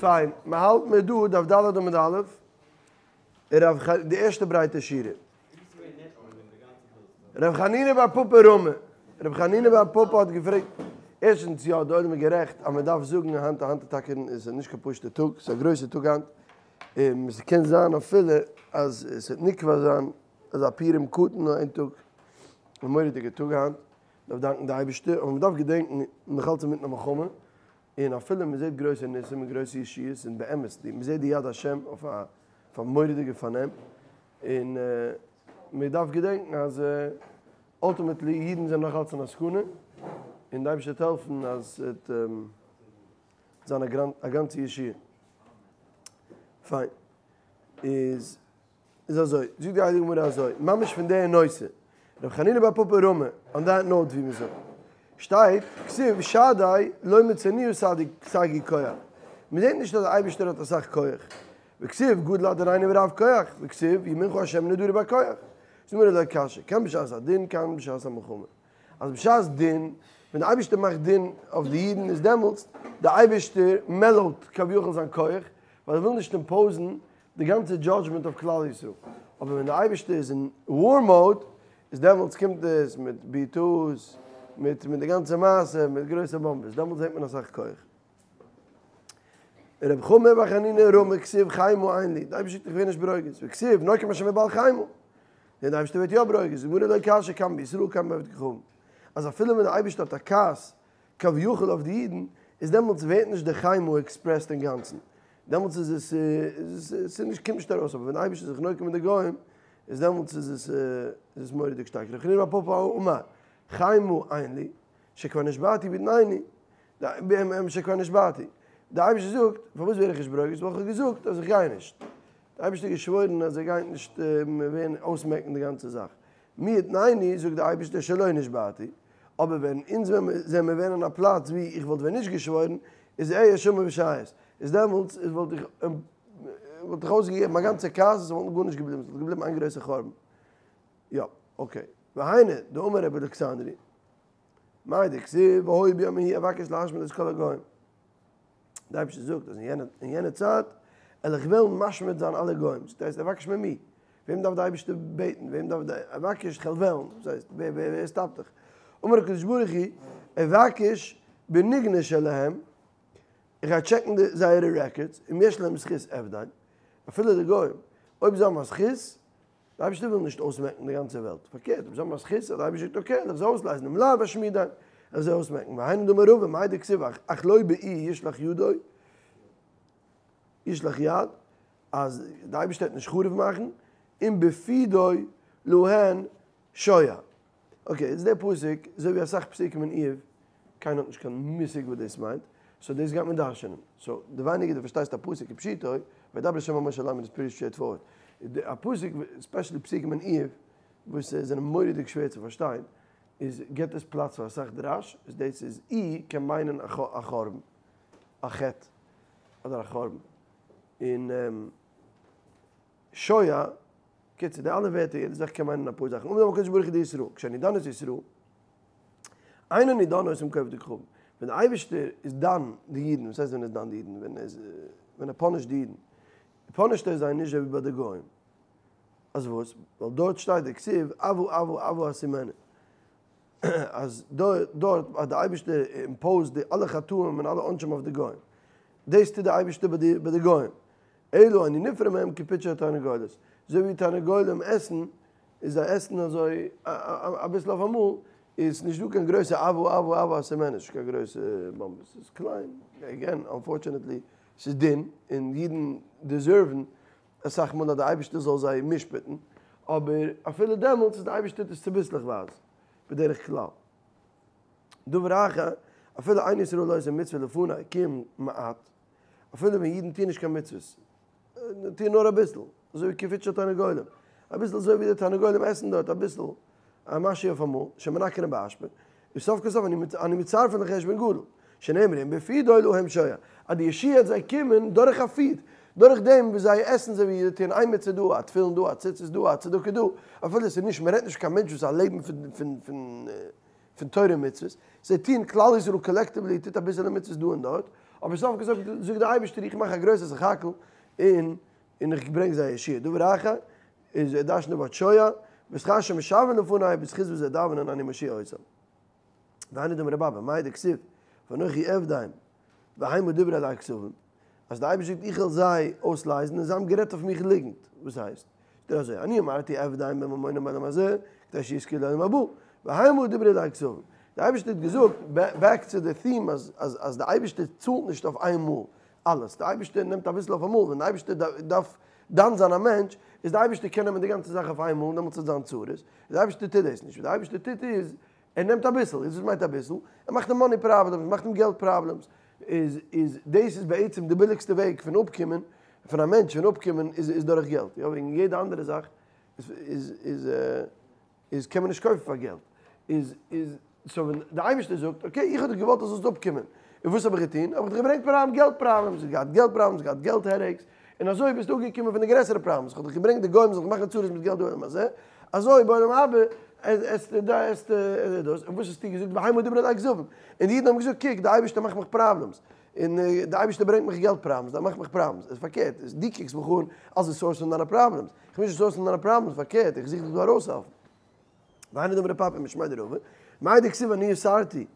פיין, מ'האלט מיר דא, דף ד' עמוד א', רב ח, די ערשטע ברייטע שורה. רב חנינא בר פפא רמי, רב חנינא בר פפא האט געפרעגט, ערשטנס יא, די עולם איז גערעכט אז מען דארף זאגן היינט, היינט איז טאקע איז נישט קיין פשוט'ע טאג, ס'איז א גרויסע טאג היינט, און ס'קען זיין אפילו אז עס וועט נקבע זיין אזא פורים קטן איין טאג, א מורא'דיגע טאג היינט, מ'דארף דאנקן די אייבערשטער, אבער מ'דארף געדענקן, נאך אלץ אינמיטן א מלחמה, און אפילו מען זעט גרויסע ניסים און גרויסע ישועות און באמת די מען זעט די יד השם אויף א אויף א מורא'דיגע פארנעם, און מען דארף געדענקן אז ultimately אידן זענען נאך אלץ אין א סכנה, און די אייבערשטער וועט העלפן אז ס'וועט זיין א גאנצע ישועה. פיין. איז איז אזוי, זאגט די הייליגע גמרא אזוי, ממש פון די נושא, רבי חנינא בר פפא רמי, on that note ווי מ'זאגט, שטייט, כתיב שדי לא מצנוע סגי כח, מ'זעט נישט אז דער אייבערשטער האט אסאך כח, וכתיב גדול אדונינו ורב כח, וכתיב ימינך השם נאדרי בכח, זאגט די גמרא לא קשיא, כאן בשעת הדין כאן בשעת המלחמה, אז בשעת דין, ווען דער אייבערשטער מאכט דין אויף די אידן איז דעמאלטס דער אייבערשטער mellow ט כביכול זיין כח, ווייל ער וויל נישט impose ן די גאנצע judgment אויף כלל ישראל, אבער ווען די אייבערשטער איז אין war mode, איז דעמאלטס קומט עס מיט B twos, מיט מיט די גאנצע מעשה, מיט גרויסע באמבעס, דעמאלטס זעט מען אסאך כח. רב חמא בר חנינא רמי כתיב חמה אין לי, די אייבערשטער זאגט איך ווער נישט ברוגז, וכתיב נוקם השם מבעל חמה, די אייבערשטער ווערט יא ברוגז, גמרא לא קשיא כאן בישראל כאן בעובדי כוכבים, אז אפילו ווען די אייבערשטער האט א כעס כביכול אויף די אידן, איז דעמאלטס ווערט נישט די חמה expressed אינגאנצן, דעמאלטס איז עס איז נישט קומט נישט ארויס, אבער ווען די אייבערשטער איז זיך נוקם מיט די גוים, איז דעמאלטס איז עס איז עס מורא'דיג שטארק. ר' חנינא בר פפא אמר, חמה אין לי, שכבר נשבעתי ויתנני, שכבר נשבעתי. די אייבערשטער זאגט, פארוואס ווער איך נישט ברוגז? ווייל איך האב געזאגט אז איך גיי נישט. די אייבערשטער האט געשוואוירן אז ער גייט נישט ווערן אויסמעקן די גאנצע זאך. מי יתנני, זאגט די אייבערשטער שלא נשבעתי, אבער ווען אונז זעמיר ווען אין א פלאץ ווי איך וואלט ווען נישט געשוואוירן, איז אהיה שומר ושייעס, איז דעמאלטס איז וואלט איך וואלט איך אויסגעגעבן מיין גאנצע כעס, עס וואלט גארנישט געבליבן, עס וואלט געבליבן איין גרויסע חורבן. יא, okay. והיינו, דאמר רבי אלכסנדרי, מאי דכתיב והיה ביום ההוא אבקש להשמיד את כל הגוים. די אייבערשטער זאגט אז אין יענע צייט וועל איך וועלן משמיד זיין אלע גוים, דאס הייסט אבקש ממי? וועם דארף די אייבערשטער בעטן? וועם דארף די אבקש כ'וועל וועלן? דאס הייסט ווער ווער stop ט דיך? אמר הקדוש ברוך הוא אבקש בנגלה שלהם, איך גיי טשעקן די זייערע records, אם יש להם זכות אפדיים, אפילו די גוים, אויב זיי האבן א זכות, די אייבערשטער וויל נישט אויסמעקן די גאנצע וועלט, פארקערט, אויב זיי האבן א זכות, אז די אייבערשטער זאגט okay, וועל איך זיי אויסלייזן, אם לאו אשמידם, וועל זיי אויסמעקן, והיינו דאמר רבא, מאי דכתיב אך לא באי ישלח ידו, ישלח יד, אז די אייבערשטער וועט נישט חרוב מאכן, אם בפידו להן שועה. okay, איז דער פסוק, אזוי ווי אסאך פסוקים אין איוב, קיינער האט נישט קיין מושג וואס דאס מיינט, so דאס גייט מען דרש'נען. so די ווייניגער דו פארשטייסט א פסוק כפשוטו, וידבר ה' אל משה לאמר איז pretty straightforward. א פסוק, especially פסוקים אין איוב, וואס זענען מורא'דיג שווער צו פארשטיין, איז גיבט עס פלאץ פאר אסאך דרש, איז דאס איז אי קען מיינען א חורבן, א חטא, אדער א חורבן. און שועה, קיצור, די אלע ווערטער, יעדע זאך קען מיינען אפאר זאכן. אמר הקדוש ברוך הוא לישראל, כשאני דן את ישראל, אין אני דן אותם כעובד כוכבים. ווען דער אייבערשטער איז דן די אידן, וואס הייסט ווען ער איז דן די אידן? ווען ער איז, ווען ער punish ט די אידן, punish ט ער זיי נישט אזוי ווי ביי די גוים. אז וואס? ווייל דארט שטייט די כתיב אבה אבה אבה אשימנו. אז דארט האט דער אייבערשטער imposed די אלע חטאים און אלע עונשים אויף די גוים. דאס טוט דער אייבערשטער ביי די גוים. אלא אני נפרע מהם כפיט של תרנגולת. אזוי ווי תרנגולים עסן, איז זיי עסן אזוי אביסל אויף אמאל, איז נישט דא קיין גרויסע אבה אבה אבה אשימנו, נישט קיין גרויסע באמבעס, ס'איז קליין, again, unfortunately, ס'איז דין, און אידן deserve ן אסאך מאל אז די אייבערשטער זאל זיי משפט'ן, אבער אפילו דעמאלטס איז די אייבערשטער טוט עס צוביסלעכווייז, בדרך כלל. דבר אחר, אפילו אין ישראל עושה מצוה לפני כי אם מעט, אפילו ווען אידן טוען נישט קיין מצוות, טוען נאר אביסל, אזוי ווי כפיט של תרנגולים, אביסל אזוי ווי די תרנגולים עסן דארט אביסל א משהו אויף אמאל, שמנקרין באשפה, וסוף כל סוף אני מצרפין לחשבון גדול, שנאמר אם בפידו להם שועה, אז די ישועה וועט זיי קומען דורך א פיד, דורך דעם וואס זיי עסן אזוי ווי זיי טוען איין מצוה דא, א תפילין דא, א ציצית דא, א צדקה דא, אפילו עס איז נישט, מען רעדט נישט פון קיין מענטש וואס א לעבן פון פון תורה און מצוות, זיי טוען, כלל ישראל collectively טוט אביסעלע מצוות דא און דארט, אבער סוף כל סוף זאגט דער אייבערשטער איך מאך א גרויסע סך הכל און און איך ברענג זיי ישועה. דבר אחר איז ער דרש'נט די ווארט שועה, בשכר שמשוועים לפני, בזכות וואס זיי דאווענען אני מושיע אותם. והיינו דאמר רבי אבא, מאי דכתיב, ואנכי אפדם, והמה דברי אלי כזבים, אז דער אייבערשטער זאגט איך וועל זיי אויסלייזן און זיי האבן גערעדט אויף מיך ליגנט, וואס הייסט? זאגט ער אזוי, אני אמרתי אפדם בממונם בעולם הזה, כדי שיזכו לעולם הבא, והמה דברי אלי כזבים. דער אייבערשטער האט געזאגט, back to the theme אז אז דער אייבערשטער צאלט נישט אויף איינמאל אלעס, דער אייבערשטער נעמט אביסל אויף אמאל, ווען דער אייבערשטער דארף דן זיין א מענטש, איז דער אייבערשטער קען נעמען די גאנצע זאך אויף איינמאל און דעמאלטס וועט זיין צרות, דער אייבערשטער טוט דאס נישט, וואס דער אייבערשטער טוט איז, ער נעמט אביסל, איז וואס מיינט אביסל? ער מאכט אים money problems, מאכט אים געלט problems, איז איז דאס איז בעצם די ביליגסטע וועג פון אפקומען, פון א מענטש פון אפקומען איז איז דורך געלט, יא וועגן יעדע אנדערע זאך איז איז איז איז קען מען נישט קויפן פאר געלט, איז איז so ווען די אייבערשטער זאגט okay איך האב דיך געוואלט אז זאלסט אפקומען, און וואס האב איך געטון? האב איך דיך געברענגט פראבלעם געלט problems, האסט געהאט געלט problems, געהאט געלט headaches, און אזוי ביסטו אפגעקומען פון די גרעסערע problems, איך האב דיך געברענגט די גוים זאלן דיך מאכן צרות מיט געלט דא און אזוי, אזוי בעולם הבא עסטו דאס, און וואס האסטו געזאגט והמה דברו אלי כזבים, און די אידן האבן געזאגט קוק די אייבערשטער מאכט מיך problems, און די אייבערשטער ברענגט מיך געלט problems, ער מאכט מיך problems, איז פארקערט, איז דו קוקסט מיך אן אלס די source פון דיינע problems, איך בין נישט די source פון דיינע problems, פארקערט, איך זוך דיך דא ארויסהעלפן. והיינו דאמר ר' פפא משמיה דרבא, מאי דכתיב אני יסרתי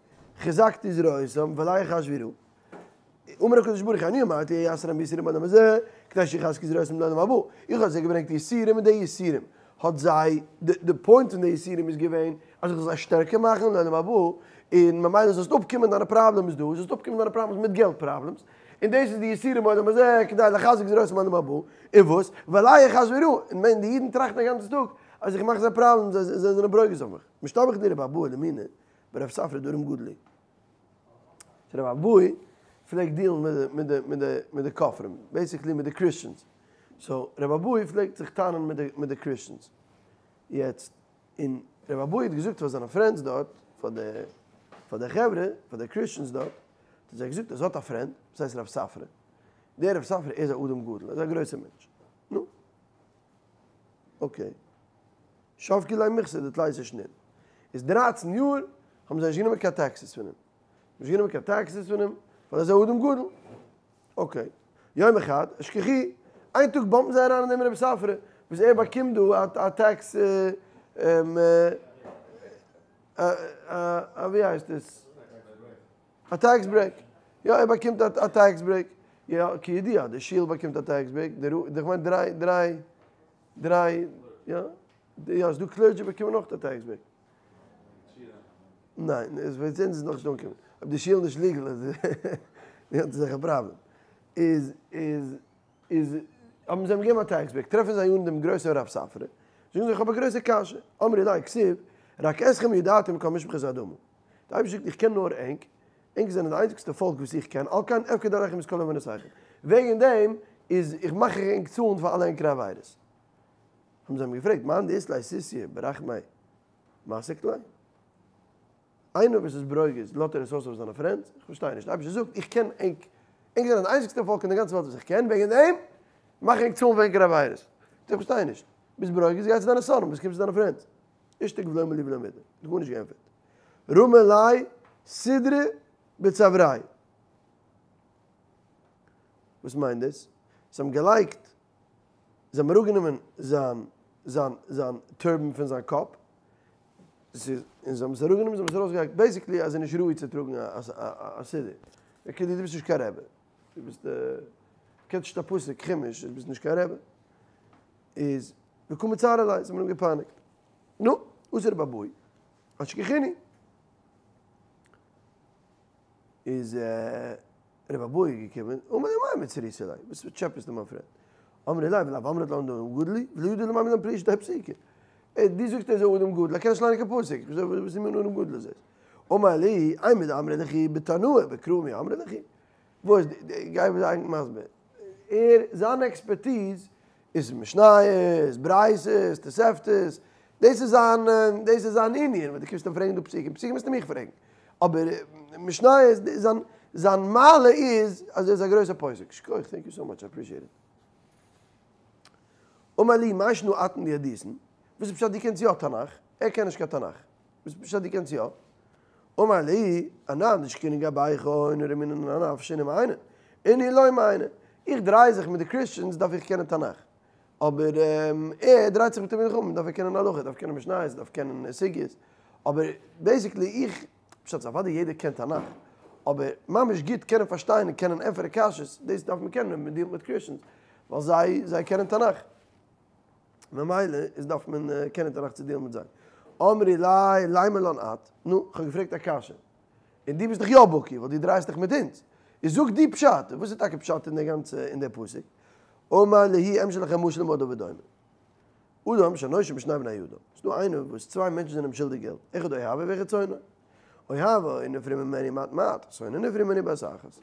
חזקתי זרועותם ועלי יחשבו רעה. אמר הקדוש ברוך הוא אני אמרתי אייסרם ביסורים בעולם הזה, כדי שיחזקו זרועותם לעולם הבא. איך האב זיי געברענגט יסורים און די יסורים האט זיי, די point פון די יסורים איז געווען אז איך זאל זיי שטערקער מאכן לעולם הבא, און ממילא זאלסטו אפקומען דיינע problems דא, זאלסטו אפקומען דיינע problems מיט געלט problems, און דאס איז די יסורים בעולם הזה, כדי לחזק זרועותם לעולם הבא, און וואס? ועלי יחשבו רעה, און ווען די אידן טראכטן א גאנצן טאג אז איך מאך זיי problems, זיי זענען ברוגז אויף מיך. משתבח לי רבי אבהו למינה ברב ספרא דאדם גדול הוא. רבי אבהו פלעגט deal ן מיט די מיט די מיט די כופרים, basically מיט די Christians, so רבי אבהו פלעגט זיך טענה'ן מיט די מיט די Christians, יעצט און רבי אבהו האט געזאגט פאר זיינע friends דארט, פאר די פאר די חברה, פאר די Christians דארט, האט ער זיי געזאגט אז ער האט א friend וואס הייסט רב ספרא, דער רב ספרא איז א אדם גדול, ער איז א גרויסער מענטש, נו. okay. שבקי ליה מכסא דתליסר שנין. איז דרייצן יאר האבן זיי נישט גענומען קיין taxes פון אים. נישט גענומען קיין taxes פון אים, ווייל ער איז א אדם גדול. okay. יום אחד, אשכחוהו, איין טאג bump ן זיי אריין אין דעם רבי ספרא, וואס ער באקומט דא א tax א א ווי הייסט עס? א tax break. יא ער באקומט א tax break. יא כידוע די שול באקומט א tax break. די רו איך מיין דריי דריי דריי יא יא ס'דא clergy באקומען אויך א tax break. ניין עס וועט אונז נאכנישט אנקומען. אויב די שול נישט legal איז די גאנצע זאך א פראבלעם. איז איז איז האבן זיי אים געגעבן א tax break. טרעפן זיי אן דעם גרויסען רב ספרא. זאגן זיי איך האב א גרויסע קשיא. אמרי ליה כתיב רק אתכם ידעתי מכל משפחות האדמה. די אייבערשטער זאגט איך קען נאר ענק, ענק זענען די איינציגסטע פאלק וואס איך קען, על כן אפקוד עליכם את כל עוונותיכם, וועגן דעם איז איך מאך איך ענק צאלן פאר אלע ענקערע עבירות. האבן זיי אים געפרעגט, מאן דאית ליה סוסיא ברחמיה מסיק ליה? איינער וואס איז ברוגז לאזט ער עס אויס אויף זיינע friends? איך פארשטיי נישט, די אייבערשטער זאגט איך קען ענק, ענק זענען די איינציגסטע פאלק אין די גאנצע וועלט וואס איך קען, וועגן דעם מאך איך ענק צאלן פאר ענקערע עבירות. איך פארשטיי נישט, ביסט ברוגז גיי צו דיינע שונאים, וואס קומסטו צו דיינע friends? אישתיק ולא אמר להו ולא מידי, האט גארנישט געענטפערט. רמא ליה סודרא בצואריה. וואס מיינט דאס? זיי האבן געלייגט, זיי האבן אראפגענומען זיין זיין זיין turban פון זיין קאפ, און זיי האבן עס אראפגענומען, זיי האבן עס ארויסגעלייגט, basically אז ער איז נישט ראוי צו טראגן א סידור. okay, דו ביסט נישט קיין רבי. דו ביסט, קענסט נישט א פסוק חומש, דו ביסט נישט קיין רבי. איז וקא מצערו ליה, זיי האבן אים געפייניגט. נו, אתא רבי אבהו, אשכחינהו. איז רבי אבהו געקומען, אמר להו אמאי מצעריתו ליה, וואס טשעפעסטו מיין friend? אמרי ליה, ולאו אמרת לן דאדם גדול הוא, ולא ידע למימר לן פירושא דהאי פסוקא. דו זאגסט ער איז א אדם גדול, ער קען נישט ליינען קיין פסוק, וואס מין אדם גדול איז דאס? אמר להו, אימר דאמרי לכו בתנאי, בקראי מי אמרי לכו. וואס, גיי זיי מסביר. ער, זיין expertise איז משניות, ברייתות, תוספתות, דאס איז זיין, דאס איז זיין ענין, ווען דו קומסט אים פרעגן דא פסוקים, פסוקים מוזטו מיך פרעגן, אבער משניות, זיין, זיין מעלה איז אז ער איז א גרויסער פוסק, שכוח, thank you so much, I appreciate it. אמר להו, מאי שנא אתון דידיעתן, וואס איז פשט דו קענסט יא תנך, ער קען נישט קיין תנך, וואס איז פשט דו קענסט יא? אמר להו, אנן דשקילנא גבייכון רמינן אנפשי ומעיינא, אינהו לא מעייני. איך דריי זיך מיט די קריסטשענס דארף איך קענען תנך. אבער ער דרייט זיך מיט תלמידי חכמים דארף ער קענען הלכה, דארף קענען משניות, דארף קענען סוגיות. אבער basically איך, פשט איז אוודאי יעדער קען תנך, אבער ממש גוט קענען פארשטיין און קענען ענטפערן קשיות, דאס דארף מען קענען ווען מען deal ט מיט Christians, ווייל זיי זיי קענען תנך. ממילא איז דארף מען קענען תנך צו deal ן מיט זיי. אמרי ליה לימא לן את, נו, כ'האב געפרעגט א קשיא, און דו ביסט דאך יא בקי, ווייל דו דרייסט דיך מיט אונז, איז זאג דו פשט, וואס איז טאקע פשט אין די גאנצע אין די פסוק? אמר להו אמשול לכם משל למה הדבר דומה. אדם שנושה משני בני אדם, ס'איז דא איינער וואס צוויי מענטשן זענען אים שולדיג געלט, אחד אוהבו ואחד שונאו. אוהבו נפרע ממנו מעט מעט, שונאו נפרע ממנו בבת אחת.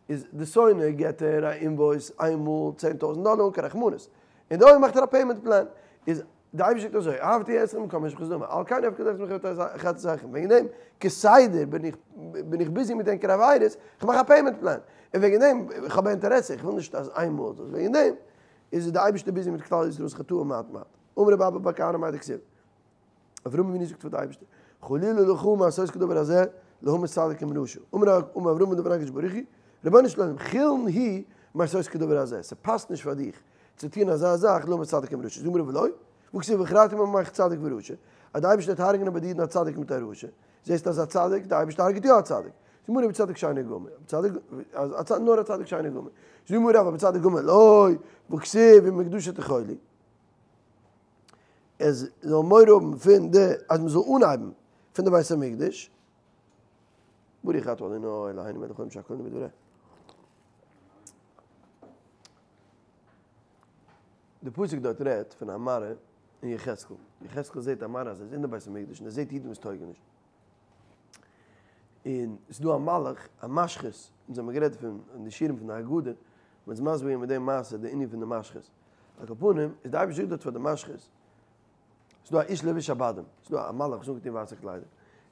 איז די שונא געט ער א invoice איינמאל 10,000 דאלער אן קיין רחמנות, און די אוהב מאכט ער א payment plan, איז די אייבערשטער זאגט אזוי, אהבתי אתכם במקום משפחת דמים, על כן אפקוד אתכם בחטאתיכם, וועגן דעם כסדר בין איך בין איך busy מיט ענקער עבירות, איך מאך א payment plan, און וועגן דעם, איך האב א אינטערעסע, איך וויל נישט אז איינמאל דאס, וועגן דעם איז די אייבערשטער busy מיט כלל ישראל'ס חטאים מעט מעט. אמר רב אבא בר כהנא מאי דכתיב. אברהם אבינו זאגט פאר די אייבערשטער, חלילה לך מעשות כדבר הזה, להמית צדיק עם רשע. אמר אברהם לפני הקדוש ברוך הוא, רבונו של עולם, חולין הוא מעשות כדבר הזה, ס'פאסט נישט פאר דיך צו טון אזא זאך להמית צדיק עם רשע. זאגט גמרא ולא, והכתיב והכרתי ממך צדיק ורשע, אז די אייבערשטער וועט הרג'נען ביי די אידן א צדיק מיט א רשע, זעסט אז א צדיק, די אייבערשטער הרג'ט יא א צדיק. זאגט גמרא בצדיק שאינו גמור, צדיק, נאר א צדיק שאינו גמור. זאגט גמרא אבל בצדיק גמור לא, והכתיב ומקדשי תחלו. עס זאל מורא האבן פון די אז מען זאל אנהייבן פון די בית המקדש, ברוך אתה אדוני אלהינו מלך העולם שהכל נהיה בדברו. די פסוק דארט רעדט פון א מראה אין יחזקאל, יחזקאל זעט א מראה אז ער איז אין די בית המקדש און ער זעט אידן וואס טויגן נישט, און עס איז דא א מלאך א משחית, אונז האבן גערעדט פון אין די שיעורים פון די הגדה, מען איז מסביר געווען מיט די מעשה די ענין פון די משחית. על כל פנים, איז די אייבערשטער זאגט דארט פאר די משחית, ס'איז דא א איש לבוש הבדים, ס'איז דא א מלאך וואס אנגעטון ווייסע קליידער,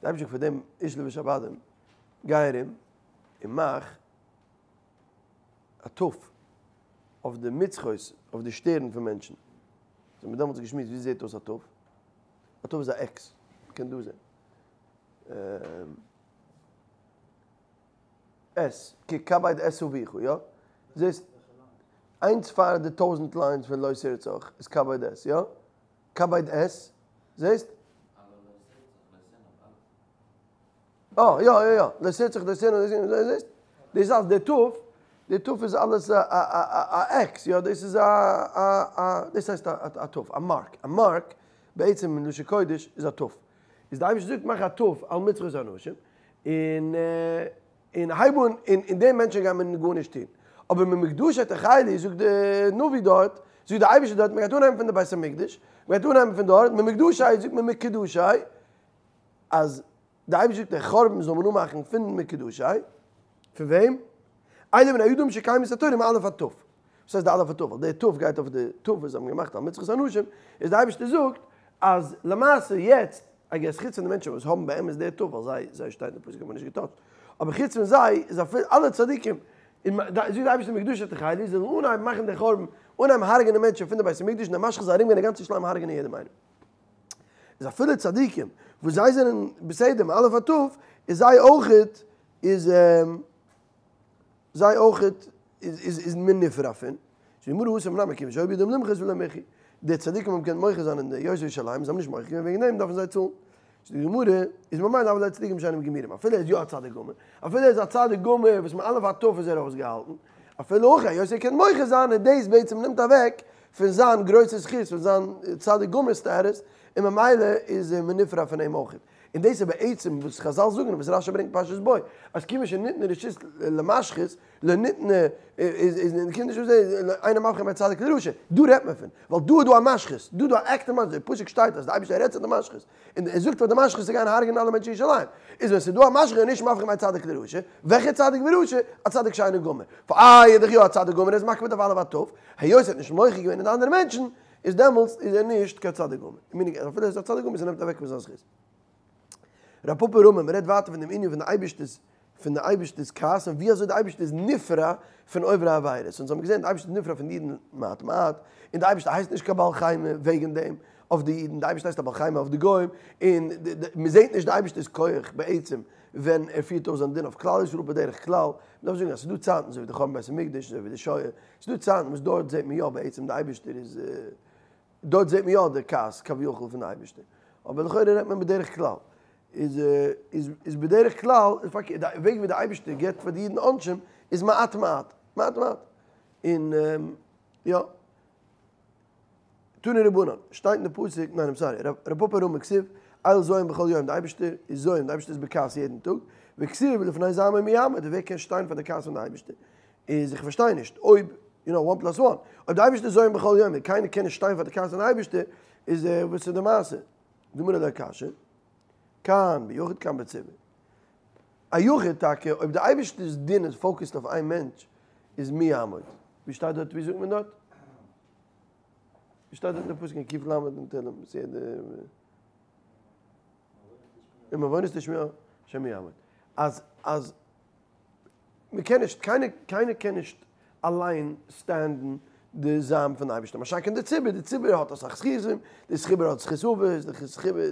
די אייבערשטער זאגט פאר דעם איש לבוש הבדים, גיי ארום און מאך א ת' אויף די מצחות, אויף די שטערן פון מענטשן. אזוי האבן מיר דעמאלטס געשמועסט ווי זעט אויס א ת'? א ת' איז א X, מ'קען דא זען. את, כבד את אביך, יא? זעסט? איינס פאר די טויזענט lines פון לא תרצח איז כבד את, יא? כבד את, זעסט? אה, יא יא יא, לא תרצח לא תנאף, זעסט? דאס איז אלס די ת', די ת' איז אלעס א א א X, יא? דאס איז א א א, דאס הייסט א ת', א mark, א mark בעצם אין לשון קודש איז א ת'. איז די אייבערשטער זאגט מאך א ת' על מצחות האנשים, און און הייב אן, און און די מענטשן גייען מיר גארנישט טון. אבער ממקדשי תחלו זאגט די נביא דארט, זאגט די אייבערשטער דארט, מען גייט אנהייבן פון די בית המקדש, מען גייט אנהייבן פון דארט, ממקדשי זאגט מען מקדשי, אז די אייבערשטער זאגט די חורבן זאל מען אנמאכן פון מקדשי, פון וועם? אלו בני אדם שקיימו את התורה מאלף עד ת'. וואס הייסט די אלף עד ת'? ווייל די ת' גייט אויף די ת' וואס זיי האבן געמאכט על מצחות האנשים, איז די אייבערשטער זאגט אז למעשה יעצט, I guess חוץ פון די מענטשן וואס האבן באמת די ת', ווייל זיי זיי שטייט אין פסוק האט מען נישט געטאטשט, אבער חוץ פון זיי איז אפילו אלע צדיקים, און זאגט די אייבערשטער מקדשי תחלו, זיי זאלן אנהייבן מאכן די חורבן, אנהייבן הרג'נען מענטשן פון די בית המקדש, און די משחית זאל ארומגיין די גאנצע ירושלים הרג'נען יעדעם איינעם. איז אפילו צדיקים וואס זיי זענען בסדר מאלף עד ת', איז זיי אויכעט איז זיי אויכעט איז איז מען נפרע פון, זאגט די גמרא התם נמי כיון שהיו בידם למחות ולא מיחו, די צדיקים האבן געקענט מוחה זיין אין די יושבי ירושלים, זיי האבן נישט מוחה געווען וועגן דעם דארפן זיי צאלן. זאגט די גמרא, איז ממילא הוו ליה צדיקים שאינם גמורים, אפילו ער איז יא א צדיק גמור, אפילו ער איז א צדיק גמור וואס מאלף עד ת' איז ער אויסגעהאלטן, אפילו הכי היות ער קען מוחה זיין און דאס בעצם נעמט אוועק פון זיין גרויסע זכות פון זיין צדיק גמור status, און ממילא איז מען נפרע פון אים אויכעט. און דאס איז בעצם וואס חזל זאגן און וואס רשי ברענגט פרשת בא, אז כיוון שניתנה רשות למשחית, לא ניתנה, איז איז קומט נישט אויס אינו מבחין בין צדיק לרשע, דא רעדט מען פון, ווייל דא איז דא א משחית, דא איז דא א עכטע משחית, אין פסוק שטייט אז די אייבערשטער רעדט צו די משחית, און ער זאגט פאר די משחית צו גיין הרג'נען אלע מענטשן אין ירושלים, איז ווען ס'איז דא א משחית איז נישט מבחין בין צדיק לרשע, וועלכע צדיק ורשע? א צדיק שאינו גמור, פאר איי איז דאך יא א צדיק גמור, ער איז מקפיד אויף אלף ועד ת', היות ער האט נישט מוחה געווען אין די אנדערע מענטשן, איז דעמאלטס איז ער נישט קיין צדיק גמור, meaning אפילו ער איז א צדיק גמור ס'נעמט אוועק פון זיין זכות. רב פפא רמי, מ'רעדט ווייטער פון דעם ענין פון די אייבערשטער'ס פון די אייבערשטער'ס כעס און ווי אזוי די אייבערשטער איז נפרע פון עוברי עבירות, אונז האבן געזען די אייבערשטער איז נפרע פון אידן מעט מעט, און די אייבערשטער הייסט נישט קיין בעל חימה וועגן דעם, אויף די אידן, די אייבערשטער הייסט א בעל חימה אויף די גוים, און מען זעט נישט די אייבערשטער'ס כח בעצם ווען ער פירט אויס זיין דין אויף כלל ישראל בדרך כלל, מען דארף זאגן אז ס'איז דא צייטן אזוי ווי די חורבן בית המקדש, אזוי ווי די שואה, ס'איז דא צייטן וואס דארט זעט מען יא בעצם די אייבערשטער איז, דארט זעט מען יא די כעס כביכול פון די אייבערשטער, אבער לכאורה רעדט מען בדרך כלל, איז איז בדרך כלל איז פארקערט, די וועג ווי די אייבערשטער געבט פאר די אידן עונשים איז מעט מעט, מעט מעט, און יא. תנו רבנן, שטייט אין די פסוק, ניין I'm sorry, רב פפא רמי כתיב, אל זועם בכל יום, די אייבערשטער איז זועם, די אייבערשטער איז בכעס יעדן טאג, וכתיב ולפני זעמו מי יעמוד, ווער קען שטיין פאר די כעס פון די אייבערשטער, איז איך פארשטיי נישט, אויב, you know, one plus one, אויב די אייבערשטער איז זועם בכל יום און קיינער קען נישט שטיין פאר די כעס פון די אייבערשטער, איז וואס איז די מעשה? גמרא לא קשיא, כאן ביחיד כאן בציבור. א יחיד טאקע, אויב די אייבערשטער'ס דין איז focused אויף איין מענטש, איז מי יעמוד. ווי שטייט דארט, ווי זאגט מען דארט? ווי שטייט דארט אין די פסוק אין ק"ל אין תהלים וואס יעדער אם עוונות תשמעו השם מי יעמוד. אז אז מען קען נישט, קיינער קיינער קען נישט אליין stand ן די זעם פון די אייבערשטער, מה שאין כן די ציבור, די ציבור האט אסאך זכותים, די ציבור האט זכות אבות,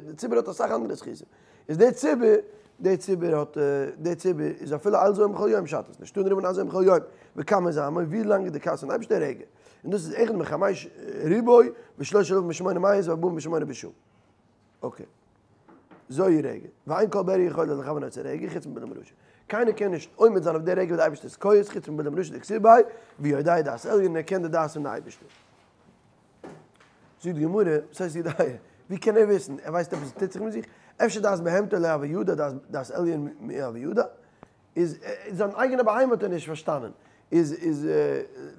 די ציבור האט אסאך אנדערע זכותים, איז די ציבור, די ציבור האט, די ציבור איז אפילו אל זועם בכל יום שאדט עס נישט, תנו רבנן אל זועם בכל יום, וכמה זעמו, ווי לאנג איז די כעס פון די אייבערשטער רגע, און דאס איז אחד מחמש ריבוא ושלש אלפים ושמונה מאות וארבעים ושמונה בשעה. Okay. זוהי רגע. ואין כל בריה יכולה לכוון אותו רגע חוץ מבלעם הרשע. קיינער קען נישט עומד זיין אויף די רגע וואס די אייבערשטער איז כועס חוץ מבלעם הרשע דכתיב ביה ויודע דעת עליון ער קען די דעת פון די אייבערשטער. זאגט די גמרא, וואס הייסט יודע? ווי קען ער וויסן? ער ווייסט עפעס וואס טוט זיך מיט זיך? אפשר דעת בהמתו לא הוה ידע דעת עליון מי הוה ידע? איז זיין אייגענע בהמה האט ער נישט פארשטאנען. איז איז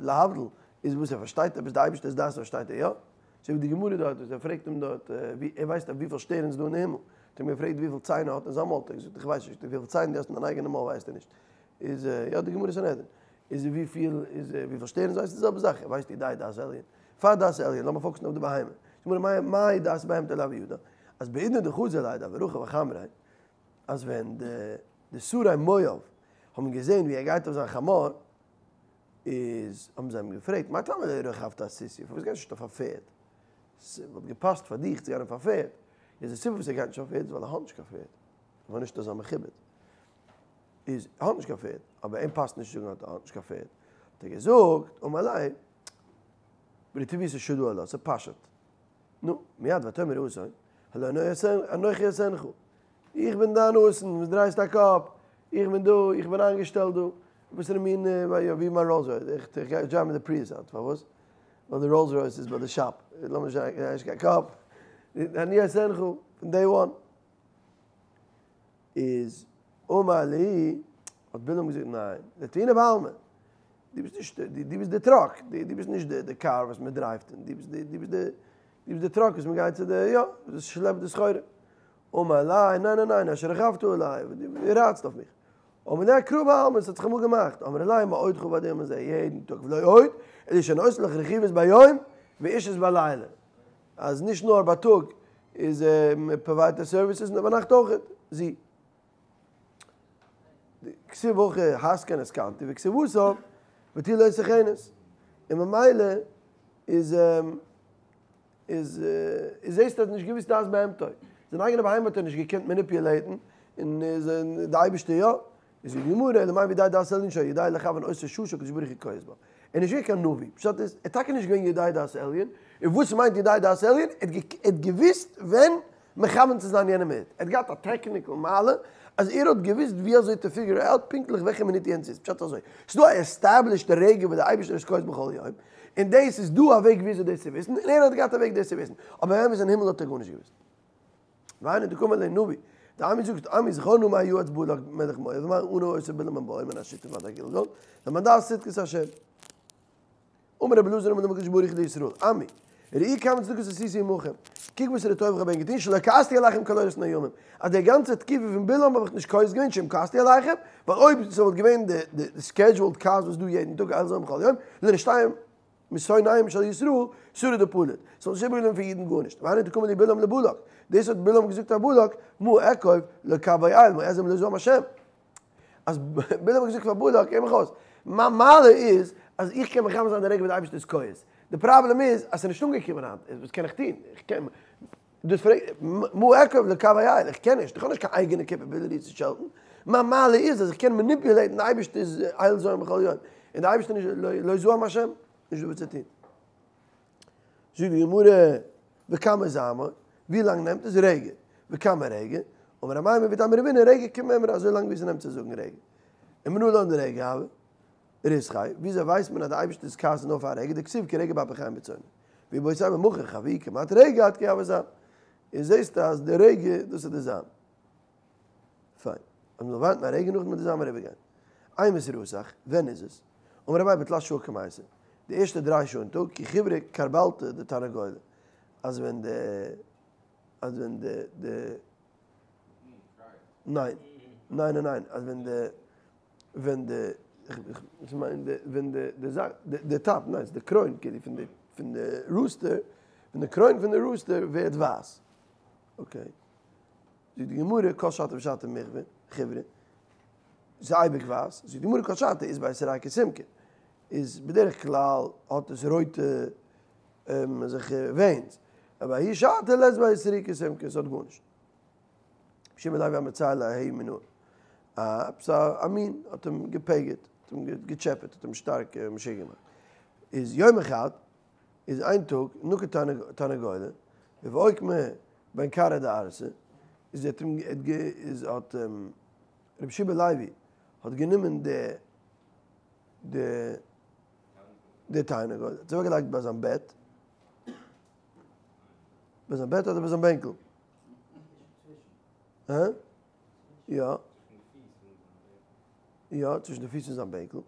להבדיל איז וואס ער פארשטייט עפעס די אייבערשטער'ס דעת פארשטייט ער יא? אזוי ווי די גמרא דארט וואס ער פרעגט אים דארט ווי ער ווייסט אויף וויפיל שטערן איז דא אין הימל, האט אים געפרעגט וויפיל ציין ער האט אין זיין מויל, האט ער געזאגט איך ווייס נישט, וויפיל ציין דו האסט אין דיין אייגענע מויל ווייסט ער נישט, איז יא די גמרא סנהדרין, איז וויפיל איז וויפיל שטערן איז די זעלבע זאך, ער ווייסט יודע דעת עליון, פאר דעת עליון, לאמיר focus ן אויף די בהמה, זאגט גמרא מאי דעת בהמתו לא הוה ידע, אז בעידנא דחזו ליה דהוה רכיב אחמריה, אז ווען די שרי מואב האבן געזען ווי ער גייט אויף זיין חמור, איז האבן זיי אים געפרעגט, מאי טעמא לא רכבת אסוסיא, פארוואס גייסטו נישט אויף א פערד? ס'וואלט געפאסט פאר דיך צו גיין אויף א פערד. איז די סיבה וואס ער גייט נישט אויף פערד איז ווייל ער האט נישט קיין פערד. ער וויל נישט אזא מכובד. איז ער האט נישט קיין פערד, אבער אים פאסט נישט צו זאגן אז ער האט נישט קיין פערד. האט ער געזאגט, אמר ליה, ברטיבתא שדא עלה, ס'פשוט. נו, מיד ותאמר האתון, הלא אנכי אתונך. איך בין דיין אתון, וואס דרייסטו א קאפ? איך בין דא, איך בין איינגעשטעלט דא. וואס איז די מין, ווי מיין Rolls Royce, איך גיי drive מיט די Prius היינט, פארוואס? ווייל די Rolls Royce איז ביי די shop, לאמיר נישט דרייען נישט קיין קאפ, אני אתונך, פון day one. איז אמר להו, האט בלעם געזאגט ניין, לטעינה בעלמא, דו ביסט נישט, דו ביסט די truck, דו ביסט נישט די קאר וואס מען drive ט אין, דו ביסט די, דו ביסט די, דו ביסט די truck וואס מען גייט צו די, יא, וואס שלעפט די סחורה. אמר ליה, ניין ניין ניין, אשר רכבת עלי, דו רייטסט אויף מיך. אמר ליה אקרא בעלמא, עס האט זיך אמאל געמאכט, אמר ליה מעודך ועד היום הזה, יעדן טאג, ולא עוד, אלא שאני עושה לך רכיבות ביום ואישות בלילה, אז נישט נאר בייטאג איז מען provide ט services, נאר ביינאכט אויך, זי. כתיב הכא התקן התקנתי וכתיב התם ותו לא סוכנת, און ממילא איז איז איז זעסטו ער האט נישט געוויסט דעת בהמתו, זיין אייגענע בהמה האט ער נישט געקענט manipulate ן, און איז די אייבערשטער יא, איז די גמרא אלא מאי ויודע דעת עליון שיודע לכוון אותה שעה שהקדוש ברוך הוא כועס בה, ער איז נישט געווען קיין נביא, פשט איז ער איז טאקע נישט געווען יודע דעת עליון, און וואס מיינט יודע דעת עליון, ער האט געוויסט ווען מכוון צו זיין יענע מינוט, ער האט געהאט א technical מעלה אז ער האט געוויסט ווי אזוי to figure out פונקטליך וועלכע מינוט יענץ איז, פשט אזוי, ס'איז דא א established רגע וואס דער אייבערשטער איז כועס בכל יום, און דאס איז דא א וועג וויאזוי דאס צו וויסן, און ער האט געהאט א וועג דאס צו וויסן, אבער באמת אין הימל האט ער גארנישט געוויסט. והיינו דקאמר ליה נביא, די עמי זאגט, עמי זכור נא מה יעץ בלק מלך מואב ומה ענה אותו בלעם בן בעור מן השטים ועד הגלגל, למען דעת צדקת השם. אמר רבי אלעזר אמר הקדוש ברוך הוא לישראל, עמי, ראו כמה צדקות עשיתי עמכם, קוק וואסערע טובה איך האב ענק געטון, שלא כעסתי עליכם כל אורות הימים, אז די גאנצע תקופה פון בלעם האב איך נישט כועס געווען, שאם כעסתי עליכם, ווייל אויב ס'וואלט געווען די scheduled כעס וואס איז דא יעדן טאג אל זוים בכל יום, לא נשתייר משונאיהם של ישראל שריד ופליט, ס'וואלט נישט איבערגעבליבן פון אידן גארנישט, והיינו דקאמר ליה בלעם לבלק, דאס האט בלעם געזאגט פאר בלק, מה אקוב לא קוי אל, מה אזעם לא זעם השם. אז בלעם האט געזאגט פאר בלק, הער מיך אויס, מיין מעלה איז אז איך קען מכוון זיין די רגע ווען די אייבערשטער איז כועס. די פראבלעם איז אז ס'איז נישט אנגעקומען היינט, וואס קען איך טון? איך קען, דאס פרעג, מה אקוב לקו האל, איך קען נישט, איך האב נישט קיין אייגענע capability צו שעלטן, מיין מעלה איז אז איך קען manipulate ן די אייבערשטער'ס אל זועם בכל יום, און די אייבערשטער נישט לא זעם השם, נישט דא וואס צו טון. זאגט די גמרא, וכמה זעמו, ווי לאנג נעמט עס? רגע. וכמה רגע? אמר אמימר ואיתימא רב הונא רגע כמימרא, אזוי לאנג ווי עס נעמט צו זאגן רגע. ומנא לן דרגע הוי ריתחיה, וויאזוי ווייסט מען אז די אייבערשטער'ס כעס איז נאר פאר א רגע, דכתיב כי רגע באפכם ברצונו. ואיבעית אימא מהכא חבי כמעט רגע עד כי יעבור זעם. און זעסטו אז די רגע דאס איז די זעם. פיין. אז מ'זאל ווארטן א רגע נאכדעם וועט די זעם אריבערגיין. אימת רתח, ווען איז עס? אמר אביי בתלת שעה קמייתא. די ערשטע דריי שעה אין טאג, כי חיוורא כרבלתא דתרנגולא. אז ווען די אז ווען די די ניין. ניין ניין ניין. אז ווען די ווען די איך מיין די ווען די די זאך די top ניין ס'איז די קרוין כאילו פון די פון די rooster ווען די קרוין פון די rooster ווערט ווייס. okay. זאגט די גמרא כל שתא ושתא מיחוורא חיוורא ס'איז אייביג ווייס, זאגט די גמרא כל שתא אית ביה סריקי סומקא, איז בדרך כלל האט עס רויטע אזעלכע veins, אבער ההיא שעתא לית ביה סריקי סומקא, עס האט גארנישט. רבי יהושע בן לוי הוה מצער ליה ההוא מינא, עפעס א מין האט אים געפגר'ט, האט אים געטשעפעט, האט אים שטארק משוגע געמאכט, איז יום אחד איז איין טאג נקט תרנגולא ואוקמיה בין כרעיה דערסא, איז האט אים איז האט רבי יהושע בן לוי האט גענומען די די די תרנגול, האט עס אוועק געלייגט ביי זיין בעט, ביי זיין בעט אדער ביי זיין בענקל? הא? יא. יא, צווישן די פיס פון זיין בענקל,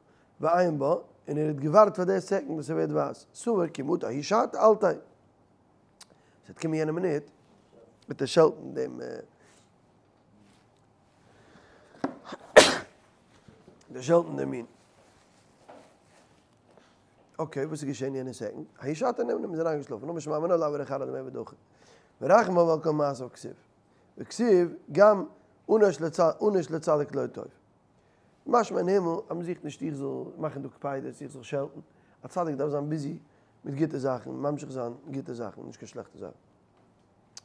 ועיין בה, און ער האט געווארט פאר די second וואס ס'ווערט ווייס, סבר כי מטא ההיא שעתא אלתיה. ס'וועט קומען יענע מינוט, וועט ער שעלטן דעם וועט ער שעלטן דעם מין. okay, וואס איז געשען יענע second? ההיא שעתא נימא, מ'איז אריינגעשלאפן, אמר שמע מינה לא הוה ריח ארעא דמעבד הכי. ורחמן ועל כל מעשיו כתיב. וכתיב גם ענוש לצדיק לא טוב. משמע אין הימל אז מ'זוכט נישט איך זאל מאכן דא קפידות, איך זאל שעלטן. א צדיק דארף זיין busy מיט גוטע זאכן, ממשיך זיין גוטע זאכן, נישט קיין שלעכטע זאכן.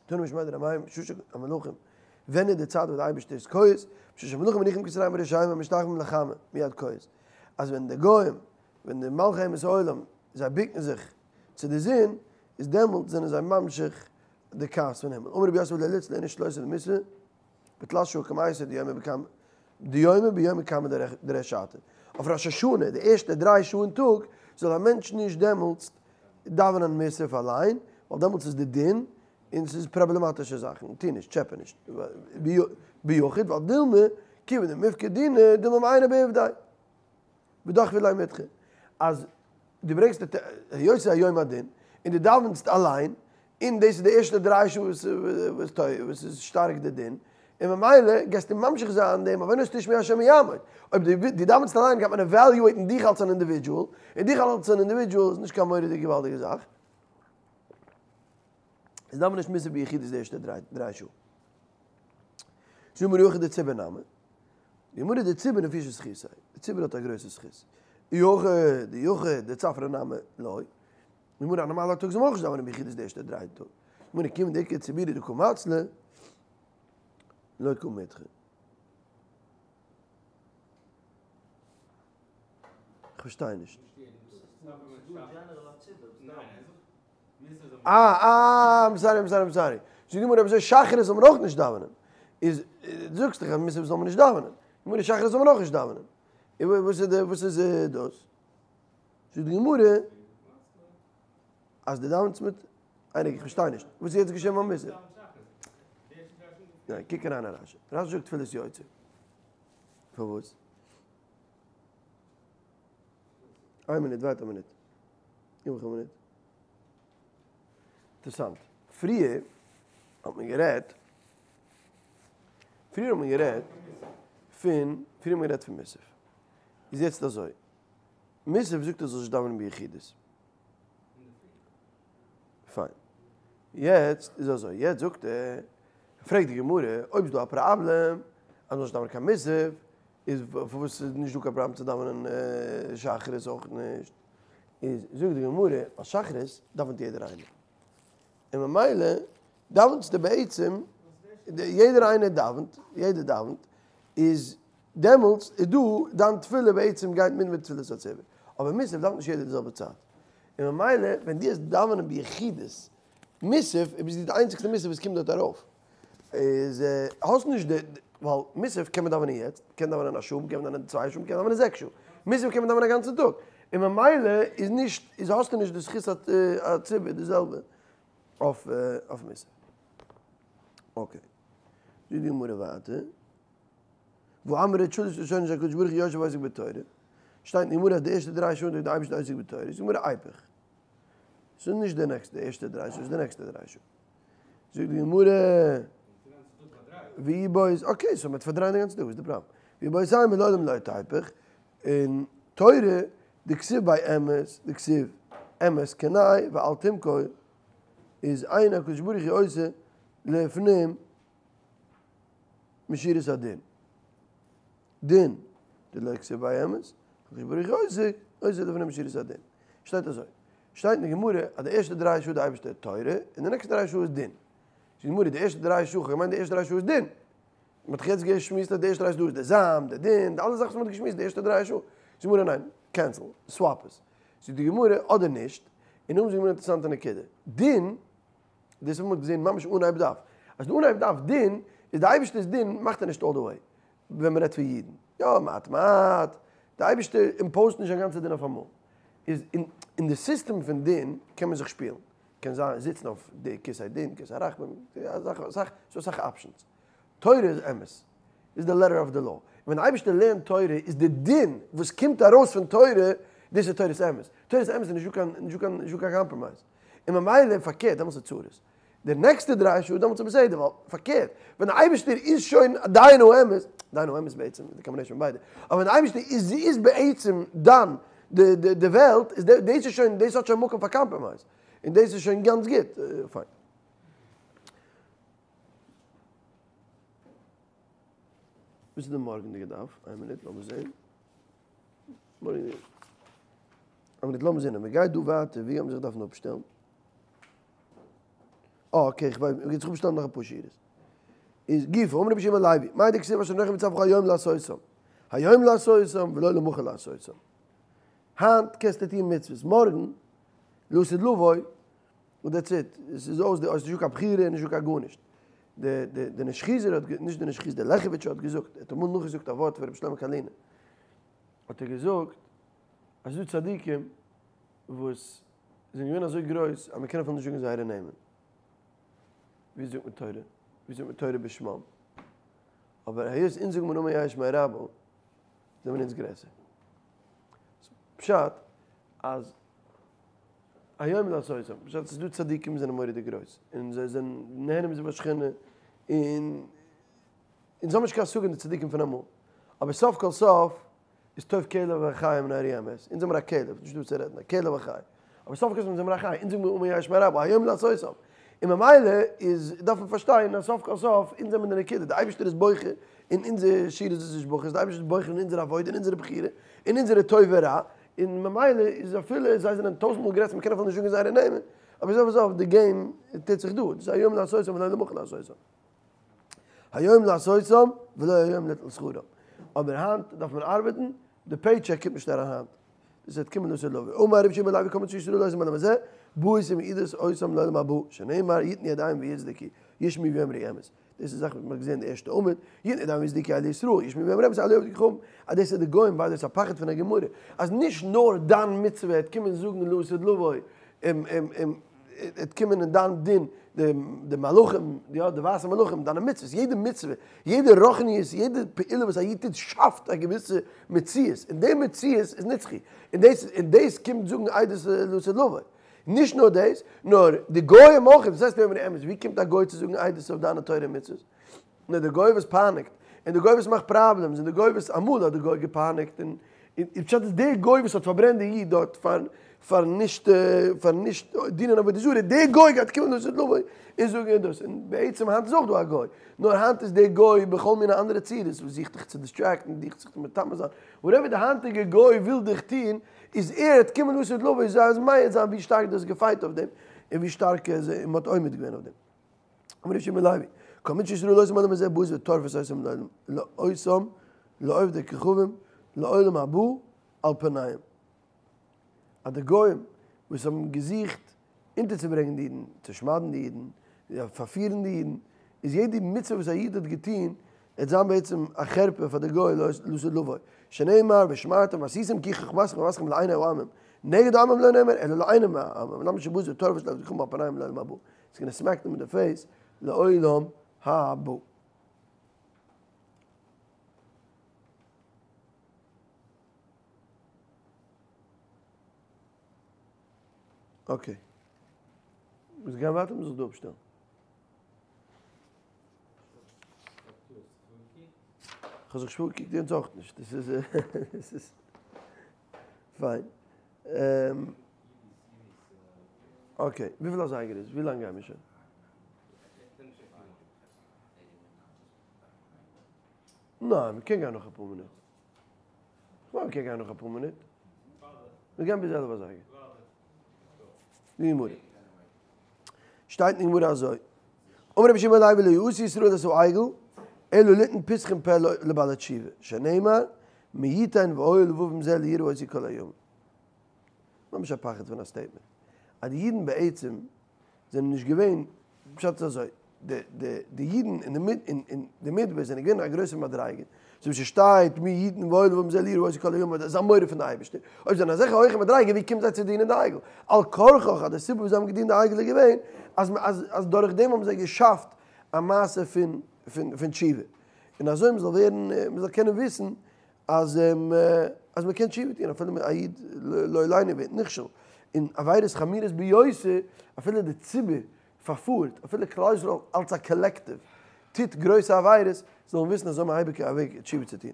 תנא משמיה דרבי מאיר בשעה שהמלאכים, ווען איז די צייט וואס די אייבערשטער איז כועס? בשעה שהמלאכים מניחים כתריהם בראשיהם ומשתחווים לחמה מיד כועס. אז ווען די גוים, ווען די מלכי אומות העולם, זיי בוקן זיך צו די זון, איז דעמאלט זענען זיי ממשיך די כעס פון הימל. אמר רב יוסף לא ליצלי איניש שלא למסרי בתלת שעה קמייתא דיומא בקמ דיומא ביומא קמא דריש שעתא. אויף ראש השנה, די ערשטע דריי שעה אין טאג, זאל א מענטש נישט דעמאלטס דאווענען מוסף אליין, ווייל דעמאלטס איז די דין, און ס'איז פראבלעמאטישע זאכן, טו נישט, טשעפע נישט, ביחיד, ווייל דילמא, כיוון דמיפקע דינא, דילמא מעינא בעובדיה. ודחבי ליה מידחא, אז דו ברענגסט די היות ס'איז א יום הדין, און דו דאווענסט אליין, און דאס איז די ערשטע דריי שעה וואס איז שטארק די דין, און ממילא גייסטו ממשיך זיין דעם עוונות תשמעו השם יעמוד. אויב דו דאווענסט אליין גייט מען evaluate ן דיך אלס אן individual, און דיך אלס אן individual איז נישט קיין מורא'דיגע געוואלדיגע זאך. איז דאווען נישט מוסף ביחידות די ערשטע דריי שעה. זאג מיר יחיד דציבור נמי. די גמרא דציבור נפישא זכותיה, די ציבור האט א גרויסע זכות. יחיד דיחיד דצפרא נמי לא. די גמרא א נארמאלע טאג זאל מען אויך נישט דאווענען ביחידות די ערשטע דריי טאג. די גמרא כיון דאיכא ציבורא דקא מצלי לא קא מידחי. כ'פארשטיי נישט. אה אה I'm sorry I'm sorry I'm sorry. זאגט די גמרא אויב אזוי שחרית זאל מען אויך נישט דאווענען. איז דו זאגסט דאך אז מוסף זאל מען נישט דאווענען. די גמרא שחרית זאל מען אויך נישט דאווענען. איז וואס איז די וואס איז דאס? זאגט די גמרא אז דו דאווענסט מיט איינער איך פארשטיי נישט. וואס איז יעצט געשען ביים מוסף? ניין קוק אריין אין רשי. רשי זאגט תפילת יוצר. פארוואס? איין מינוט ווארט א מינוט. גיב מיך א מינוט. אינטערעסאנט. פריער האט מען גערעדט, פריער האט מען גערעדט פון, פריער האט מען גערעדט פון מוסף. איז יעצט אזוי, מוסף זאגט ער זאל נישט דאווענען ביחידות. פיין. יעצט איז אזוי, יעצט זאגט ער, פרעגט די גמרא, אויב איז דא א פראבלעם אז מ'זאל נישט דאווענען קיין מוסף, איז פארוואס איז נישט דא קיין פראבלעם צו דאווענען שחרית אויך נישט? איז זאגט די גמרא אז שחרית דאווענט יעדער איינער, און ממילא דאווענסטו בעצם, יעדער איינער דאווענט, יעדער דאווענט, איז דעמאלטס איז דא דיין תפילה בעצם גייט מיט מיט תפילת הציבור, אבער מוסף דאווענט נישט יעדער די זעלבע צייט, און ממילא ווען דו וועסט דאווענען ביחידות מוסף, ביסטו די איינציגסטע מוסף וואס קומט דארט ארויף, איז האסט נישט די, ווייל מוסף קען מען דאווענען יעצט, מ'קען דאווענען א שעה, מ'קען דאווענען צוויי שעה, מ'קען דאווענען זעקס שעה, מוסף קען מען דאווענען א גאנצן טאג, און ממילא איז נישט, איז האסטו נישט די זכות הציבור די זעלבע אויף מוסף. אקעי. זאגט די גמרא ווייטער, והאמרת שלש ראשונות שהקדוש ברוך הוא יושב ועוסק בתורה, שטייט אין די גמרא אז די ערשטע דריי שעה איז די אייבערשטער עוסק בתורה, זאגט די גמרא איפוך, ס'איז נישט די נעקסטע, די ערשטע דריי שעה, ס'איז די נעקסטע דריי שעה. זאגט די גמרא, ואיבעית, אקעי, סאו מ'וועט פארדרייען די גאנצע טאג, וואס איז די פראבלעם? ואיבעית אימא לעולם לא תיפוך, און תורה, דכתיב ביה אמת, דכתיב אמת קנה ואל תמכור, איז אין הקדוש ברוך הוא עושה לפנים משורת הדין. דין, דלא כתיב ביה אמת, הקדוש ברוך הוא עושה, עושה לפנים משורת הדין. שטייט אזוי. שטייט אין די גמרא אז די ערשטע דריי שעה די אייבערשטער תורה, און די נעקסטע דריי שעה איז דין. זאגט די גמרא די ערשטע דריי שעה, כ'האב געמיינט די ערשטע דריי שעה איז דין. מ'האט דאך יעצט געשמועסט אז די ערשטע דריי שעה איז די זעם, די דין, די אלע זאכן וואס מ'האט געשמועסט די ערשטע דריי שעה. זאגט די גמרא ניין, קענסל, סוואפ עס. זאגט די גמרא אדער נישט, און נאכדעם זאגט די גמרא אינטערעסאנטע נקודה. דין, דאס האט מען געזען ממש אנהייב דף, אז די אנהייב דף דין, איז די אייבערשטער'ס דין מאכט ער נישט all the way, ווען מ'רעדט פון אידן. יא, מעט מעט, די אייבערשטער impose ט נישט זיין גאנצע דין אויפאמאל. איז אין די סיסטעם פון דין קען מען זיך שפילן. קען זיין זיצן אויף די כסא דין, כסא רחמים, אסאך אסאך, ס'דא אסאך options. תורה איז אמת, איז די letter of the law. ווען די אייבערשטער לערנט תורה איז די דין וואס קומט ארויס פון תורה, דאס איז תורת אמת. תורת אמת איז נישטא קיין נישטא קיין נישטא קיין compromise. און ממילא פארקערט דעמאלטס איז צרות. די נעקסטע דריי שעה דעמאלטס איז בסדר, ווייל פארקערט, ווען די אייבערשטער איז שוין דיין האמת, דיין האמת בעצם איז די combination פון ביידע, אבער ווען די אייבערשטער איז איז בעצם דן די די די וועלט, איז דאס איז שוין דאס האט שוין מקום פאר compromise, און דאס איז שוין גאנץ גוט, פיין. וואס איז די מארגענדיגע דף? איין מינוט לאמיר זעהן. מארגענדיגע. איין מינוט לאמיר זעהן, אז מען גייט דא ווייטער, ווי גייט מען זיך דארפן אפשטעלן? אה okay, איך ווייס, מען גייט זיך אפשטעלן נאך אפאר שורות. איז גופא, אמר רבי שמעון לוי, מאי דכתיב אשר אנכי מצווך היום לעשותם. היום לעשותם ולא למחר לעשותם. היינט קענסטו טון מצוות, מארגן, לעתיד לבוא, און that's it, עס איז אויס, עס איז נישטא קיין בחירה, נישטא קיין גארנישט. די די די נעשכיזער האט, נישט די נעשכיזער, די לעכעוויטשער האט געזאגט, ער האט אמאל נאכגעזאגט א ווארט פון רבי שלמה קארלינער, האט ער געזאגט אז ס'איז דא צדיקים וואס זענען געווען אזוי גרויס אז מען קען אפילו נישט זאגן זייערע נעמען. ווי זאגט מען תורה? ווי זאגט מען תורה בשמם? אבער היות אונז זאגן מיר אמן יהא שמיה רבא, זענען אונז גרעסער. פשט אז היום לעשותם, פשט ס'איז דא צדיקים וואס זענען מורא'דיג גרויס, און זיי זענען נהנה מזיו השכינה, און אונז האבן נישט קיין השגה אין די צדיקים פון אמאל, אבער סוף כל סוף איז טוב כלב וחיה מן הארי המת, אונז זעמיר א כלב, נישט דא צו רעדן, א כלב וחיה, אבער סוף כל סוף אונז זעמיר א חיה, אונז זאגן מיר אמן יהא שמיה רבא, היום לעשותם, און ממילא איז דארף מען פארשטיין אז סוף כל סוף אונז זעמיר די נקודה, די אייבערשטער איז בוחר אין אונזער שירות ותשבחות, די אייבערשטער איז בוחר אין אונזער עבודה, אין אונזערע בחירה, אין אונזערע טוב ורע, און ממילא איז אפילו זיי זענען טויזנט מאל גרעסער מ'קען אפילו נישט זאגן זייערע נעמען, אבער סוף כל סוף די game טוט זיך דא, דאס איז היום לעשותם ולא למחר לעשותם. היום לעשותם ולא היום ליטול שכרם. אבער היינט דארף מען ארבעטן, די paycheck קומט נישט אריין היינט. דאס וועט קומען לעתיד לבוא. אמר רבי שמעון בן לוי כל מצוות שישראל עושים בעולם הזה, באות ומעידות אותם לעולם הבא, שנאמר יתנו ידיהם ויצדקו, ישמעו ויאמרו אמת. דאס איז זאכן וואס מען האט געזען אין די ערשטע עמוד, יתנו ידיהם ויצדקו אלו ישראל, ישמעו ויאמרו אמת אלו עובדי כוכבים, אז דאס איז די גוים ווייל דאס איז א פחד פון א גמרא, אז נישט נאר דיין מצוה וועט קומען זאגן לעתיד לבוא, וועט קומען אין דיין דין די מלאכים, יא די ווייסע מלאכים, דיינע מצוות, יעדע מצוה, יעדע רוחניות, יעדע פעולה וואס א איד טוט שאפט א געוויסע מציאות, און די מציאות איז נצחי, און דאס און דאס קומט זאגן עדות לעתיד לבוא. נישט נאר דאס, נאר די גוים אויך, וואס הייסט יאמרו אמת, ווי קומט א גוי צו זאגן עדות אויף דיינע תורה און מצוות? נאר די גוי וואס פייניגט, און די גוי וואס מאכט problems, און די גוי וואס אמאל האט די גוי געפייניגט, און און פשט איז די גוי וואס האט פארברענט די איד דארט פאר פארן נישט פארן נישט דינען עבודה זרה, די גוי גייט קומען דאס און זאגן דאס, און בעצם היינט איז אויך דא א גוי, נאר היינט איז די גוי בכל מיני אנדערע צורות וואס זוכט דיך צו distract ן, זוכט זיך צו מטמא זיין, whatever די היינטיגע גוי וויל דיך טון. איז ער וועט קומען לעתיד לבוא איז אז מעיד זיין ווי שטארק דו האסט געפייט אויף דעם און ווי שטארק מען האט עומד געווען אויף דעם. אמר רבי יהושע בן לוי, כל מצות שישראל עושים בעולם הזה באות וטורפות אותם לעובדי כוכבים לעולם הבא על פניהם. אז די גוים וואס האבן געזוכט אונטערצוברענגען די אידן, צו שמד'ן די אידן, פארפירן די אידן, איז יעדע מצוה וואס א איד האט געטון, וועט זיין בעצם א חרפה פאר די גוי לעתיד לבוא, שנאמר ושמרתם ועשיתם כי חכמתכם וחוכמתכם לעיני העמים, נגד העמים לא נאמר אלא לעיני העמים, למה שבאות וטורפות לעובדי כוכבים על פניהם לעולם הבא, איטס גאנא סמעק דעם אין די פעיס לעולם הבא. אקעי. מוז גיין ווייטער מוז זיך דא אפשטעלן. כ'האב זיך שוין פארגעקוקט יענץ אויך נישט. דאס איז דאס איז פיין. אקעי, וויפיל אזייגער איז? ווי לאנג גייען מיר שוין? ניין, מ'קען גיין נאך אפאר מינוט. כ'מיין מ'קען גיין נאך אפאר מינוט. מיר גייען ביז 11 אזייגער. די גמרא. שטייט אין גמרא אזוי. אמר רבי שמעון בן לוי לא עשו ישראל את העגל אלא ליתן פתחון פה לבעלי תשובה שנאמר מי יתן והיה לבבם זה ליראה אותי כל הימים. ממש א פחד פון א סטעיטמענט. אז די אידן בעצם זענען נישט געווען, פשט איז אזוי, די די די אידן אין די מיט אין די מדבר זענען געווען אין א גרויסע מדריגה, אזוי ווי ס'שטייט מי יתן והיה לבבם זה ליראה אותי כל הימים, דאס איז א מורא פון די אייבערשטער, אויב זענען אזעלכע הויכע מדריגה ווי קומט זיי צו דינען די עגל? על כרחך אז די סיבה וואס זיי האבן געדינט די עגל איז געווען אז אז אז דורך דעם האבן זיי געשאפט א מעשה פון פון פון תשובה, און אזוי מ'זאל ווערן מ'זאל קענען וויסן אז אז מען קען תשובה טון אפילו א איד לא עלינו ווערט נכשל אין עבירות חמורות ביותר, אפילו די ציבור פארפארט, אפילו כלל ישראל אלץ א קאלעקטיוו טוט גרויסע עבירות, זאל מען וויסן אז זיי האבן אייביג א וועג תשובה צו טון.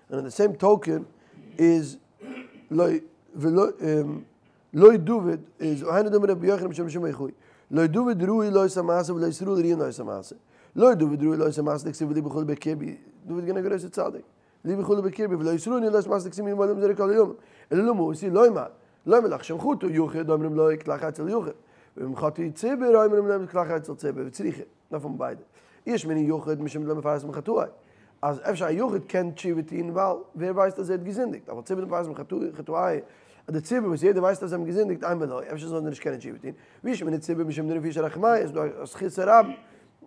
און אין די סעים טאוקען איז לא ולא לא דוד איז היינו דאמר רבי יוחנן בשם רבי שמעון בר יוחאי לא דוד ראוי לאותו המעשה ולא ישראל ראויין לאותו המעשה לא דוד ראוי לאותו המעשה דכתיב ולבי חלל בקרבי דוד איז געווען א גרויסער צדיק ולבי חלל בקרבי ולא ישראל ראויין לאותו המעשה דכתיב מי יתן והיה לבבם זה ליראה כל הימים אלא למה עשו לומר לומר לך שאם חטא יחיד אומרים לו כלך אצל יחיד ואם חטא ציבור אומרים לו כלך אצל ציבור וצריכא דארף האבן ביידע. אי אשמעינן יחיד משום דלא מפרסם חטאיה. אז אפשר א יחיד קען תשובה טון ווייל ווער ווייסט אז ער האט געזינדיגט, אבל ציבור דמפרסם חטאיה אז די ציבור וואס יעדער ווייסט אז זיי האבן געזינדיגט אימא לא, אפשר זאלן זיי נישט קענען תשובה טון. ואי אשמעינן ציבור משום דנפיש ארחמיה איז דא א זכות הרבים.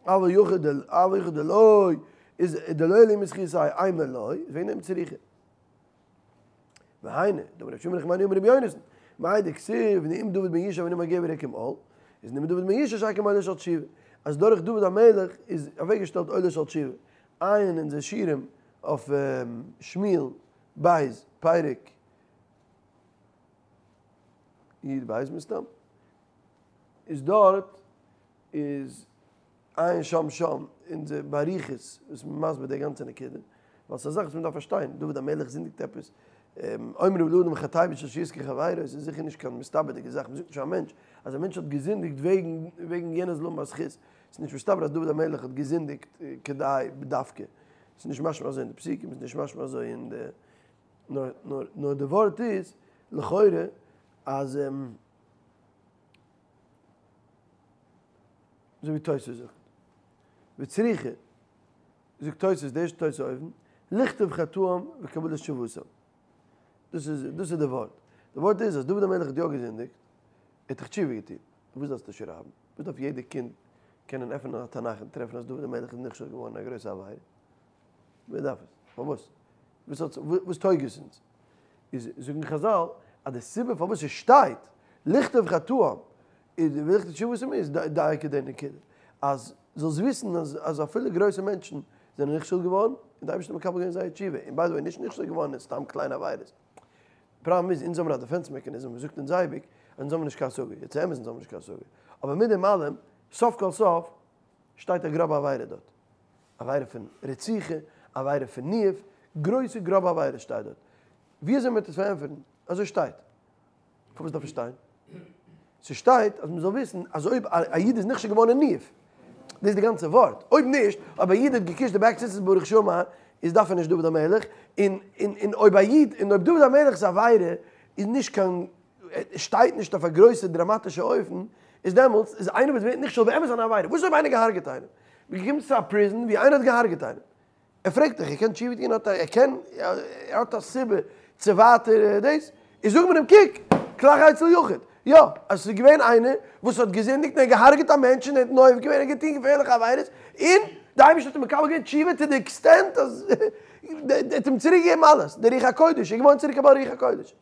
אבל יחיד אבל יחיד דלא איז דלא אלימא זכותיה אימא לא, איז וועגן דעם צריכא. והיינו, דאמר רבי שמואל בר נחמני אמר רבי יונתן, מאי דכתיב נאום דוד בן ישי ונאום הגבר הקים עול, איז נאום דוד בן ישי שהקים עולה של תשובה, אז דורך דוד המלך איז אוועקגעשטעלט עולה של תשובה, עיין אין די שיעורים אויף שמואל ב' פרק י"ב מסתם, איז דארט איז עיין שם שם אין די באריכות וואס מען מסביר די גאנצע נקודה, ווייל ס'איז א זאך וואס מען דארף פארשטיין, דוד המלך זינדיגט עפעס, אומרים לאדם חטא בשביל שיזכה חברו, עס איז זיכער נישט קיין מסתבר'דיגע זאך, מען זאגט נישט פאר א מענטש אז א מענטש האט געזינדיגט וועגן וועגן יענער זאל האבן א זכות, ס'איז נישט מסתבר אז דוד המלך האט געזינדיגט כדי בדווקא, ס'איז נישט משמע אזוי אין די פסוקים, ס'איז נישט משמע אזוי אין די, נאר נאר נאר די ווארט איז לכאורה אז. אזוי ווי תוס' זאגט, וצריכא, זאגט תוס', די ערשטע תוס' אויבן, לכתוב חטאם וקבלת תשובתם. דאס איז, דאס איז די ווארט. די ווארט איז אז דוד המלך האט יא געזינדיגט, ער האט דאך תשובה געטון, וואס דארפסטו שרייבן? וואס דארף יעדע קינד קענען עפענען א תנך און טרעפן אז דוד המלך איז נכשל געווארן אין א גרויסע עבירה? ווער דארף עס? פארוואס? וואס האט, וואס טויג עס אונז? איז זאגן חזל אז די סיבה פארוואס עס שטייט לכתוב חטאם איז ולכתוב תשובתם איז דייקא די נקודה אז זאלסט וויסן אז אז אפילו גרויסע מענטשן זענען נכשל געווארן און די אייבערשטער האט מקבל געווען זייער תשובה און ביי די וועי נישט נכשל געווארן אין סתם קליינע עבירות. פראבלעם איז אונז האבן א דעפענס מעקאניזם וואס זאגט אונז אייביג אז אונז האבן נישט קיין השגה, יעצט אמת אונז האבן נישט קיין השגה אבער מיט דעם אלעם סוף כל סוף שטייט א גראבע עבירה דארט. עבירה פון רציחה, עבירה פון ניאוף, גרויסע גראבע עבירות שטייט דארט. ווי אזוי מען וועט עס פארענטפערן, אזוי שטייט. פארוואס דארף עס שטיין? ס'שטייט אז מ'זאל וויסן אז אויב א איד איז נכשל געווארן אין ניאוף, דאס איז די גאנצע ווארט, אויב נישט, אויב א איד האט געקישט די בעק ציצית ברוך שאמר, איז דארף ער נישט דוד המלך, און און און אויב א איד, און אויב דוד המלך'ס עבירה איז נישט קיין, שטייט נישט אויף א גרויסע דראמאטישע אופן, איז דעמאלטס איז איינער וואס ווערט נכשל באמת אן עבירה, וואס אויב איינער געהארגעט איינעם? מען קומט צו א prison ווי איינער האט געהארגעט איינעם, ער פרעגט דיך, ער קען תשובה טון? האט ער, ער קען, ער האט א סיבה צו ווייטער דאס? איז זאג מיר אים, קוק, כלך אצל יחיד, יא, אז עס איז געווען איינער וואס האט געזינדיגט און ער האט געהארגעט א מענטש און ער האט נואף געווען, ער האט געטון געפערליכע עבירות, און די אייבערשטער האט אים מקבל געווען תשובה to the extent אז ער האט אים צוריק געגעבן אלעס, די רוח הקודש, ער איז געווארן צוריק א בעל רוח הקודש.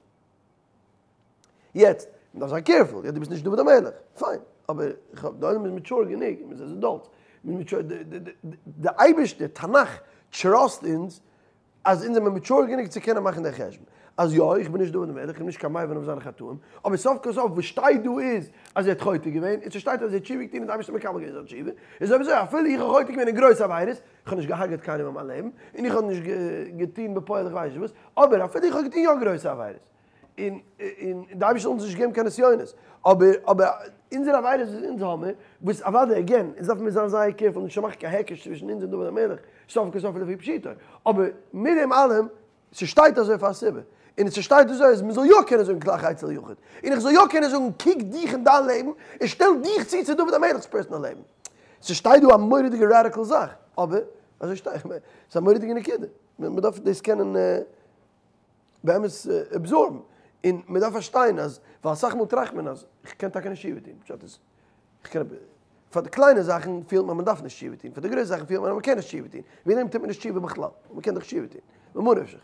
יעצט, מען דארף זיין careful, יא דו ביסט נישט דוד המלך, פיין, אבער איך האב, די עולם איז mature גענוג, מען איז adults, מען איז mature, די אייבערשטער, תנך, trust אונז אז אונז זעמיר mature גענוג צו קענען מאכן די חשבון, אז יא, איך בין נישט דוד המלך, איך בין נישט קיין מבין אויף זיינע חטאים, אבער סוף כל סוף וואס שטייט דא איז אז ער האט חוטא געווען, און ס'שטייט אז ער האט תשובה געטון און די אייבערשטער האט מקבל געווען זיין תשובה, איז אויב אזוי אפילו איך האב חוטא געווען אין גרויסע עבירות, איך האב נישט געהארגעט קיינעם אין מיין לעבן, און איך האב נישט געטון בפועל איך ווייס נישט וואס, אבער אפילו איך האב געטון יא גרויסע עבירות, און און די אייבערשטער זאל אונז נישט געבן קיין נסיונות, אבער אבער אונזערע עבירות וואס אונז האמיר, וואס אוודאי again, אונז דארפן מיר זיין זייער careful נישט צו מאכן קיין היקש צווישן אונז און דוד המלך, סוף כל סוף לפי פשוטו, אבער מיט דעם אלעם, ס'שטייט אזוי פאר א סיבה, און ס'שטייט אזוי אז מ'זאל יא קענען זאגן כלך אצל יחיד, און איך זאל יא קענען זאגן קוק דיך אין דיין לעבן, און שטעל דיך צו צו דוד המלך'ס personal לעבן. ס'שטייט דא א מורא'דיגע radical זאך, אבער אזוי שטייט, ס'איז א מורא'דיגע נקודה, מ'דארף דאס קענען באמת absorb ן, און מ'דארף פארשטיין אז, ווייל אסאך מאל טראכט מען אז איך קען טאקע נישט תשובה טון, פשט איז, איך קען, פאר די קליינע זאכן פילט מען אז מ'דארף נישט תשובה טון, פאר די גרויסע זאכן פילט מען אז מ'קען נישט תשובה טון, וועגן דעם טוט מען נישט תשובה בכלל, מ'קען דאך תשובה טון, ממה נפשך.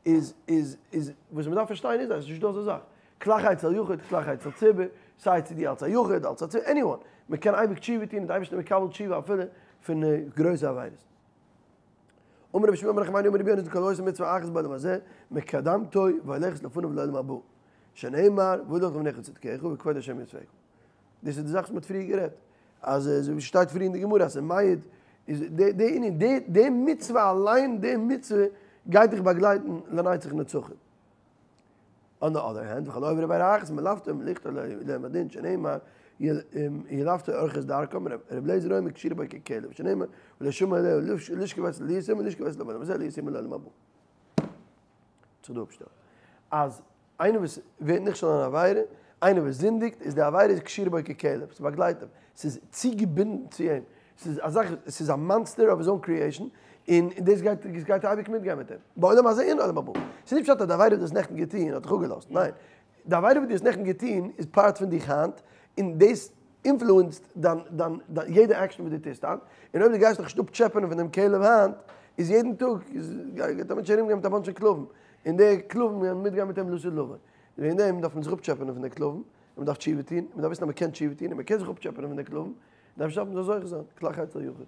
איז איז איז וואס מ'דארף פארשטיין איז אז ס'איז נישטא אזא זאך, כלך אצל יחיד, כלך אצל ציבור, סיי צו דו אלס א יחיד, אלס א ציבור, anyone, מ'קען אייביג תשובה טון און די אייבערשטער מקבל תשובה אפילו פון גרויסע עבירות. אמר רבי שמואל בר נחמני אמר רבי יונתן כל העושה מצוה אחת בעולם הזה מקדמתו והולכת לפניו לעולם הבא שנאמר והלך לפניך צדקך וכבוד השם ירדפך. דאס איז די זאך וואס מ'האט פריער גערעדט, אז אזוי ווי שטייט פריער אין די גמרא אז ס'מעיד איז די די ענין די די מצוה אליין די מצוה גייט דיך באגלייטן לנצח נצחים. On the other hand, וכל העובר עבירה אחת מלוותו ומוליכתו ליום הדין שנאמר ילפתו אורחות דרכם, ר' אליעזר אומר קשורה בו ככלב שנאמר ולא שמר עליה לשכב אצל לא ישימה לשכב אצל בעולם הזה לא ישימה לעולם הבא. זיך דא אפשטעלן. אז איינער וואס ווערט נכשל אין אן עבירה, איינער וואס זינדיגט, איז די עבירה איז קשורה בו ככלב, ס'באגלייט אים, ס'איז צוגעבינדן צו אים, ס'איז א זאך, ס'איז א monster of his own creation, און דאס גייט, דאס גייט אייביג מיטגיין מיט אים, בעולם הזה און עולם הבא. ס'איז נישט פשט אז די עבירה וואס דו האסט נעכטן געטון האט דיך אפגעלאזט, ניין, די עבירה וואס דו האסט נעכטן געטון איז part פון דיך היינט, און דאס influence ט דיין, דיין, דיין יעדע action וואס דו טוסט היינט, און אויב דו גייסט דיך נישט אפטשעפענען פון דעם כלב היינט, איז יעדן טאג גייט א מענטש ארומגיין מיט א bunch פון כלבים, און די כלבים וועלן מיטגיין מיט אים לעתיד לבוא. וועגן דעם דארף מען זיך אפטשעפענען פון די כלבים, און מען דארף תשובה טון, און מען דארף וויסן אז מען קען תשובה טון, און מען קען זיך אפטשעפענען פון די כלבים, דארף מען זאל זוכה זיין, כלך אצל יחיד.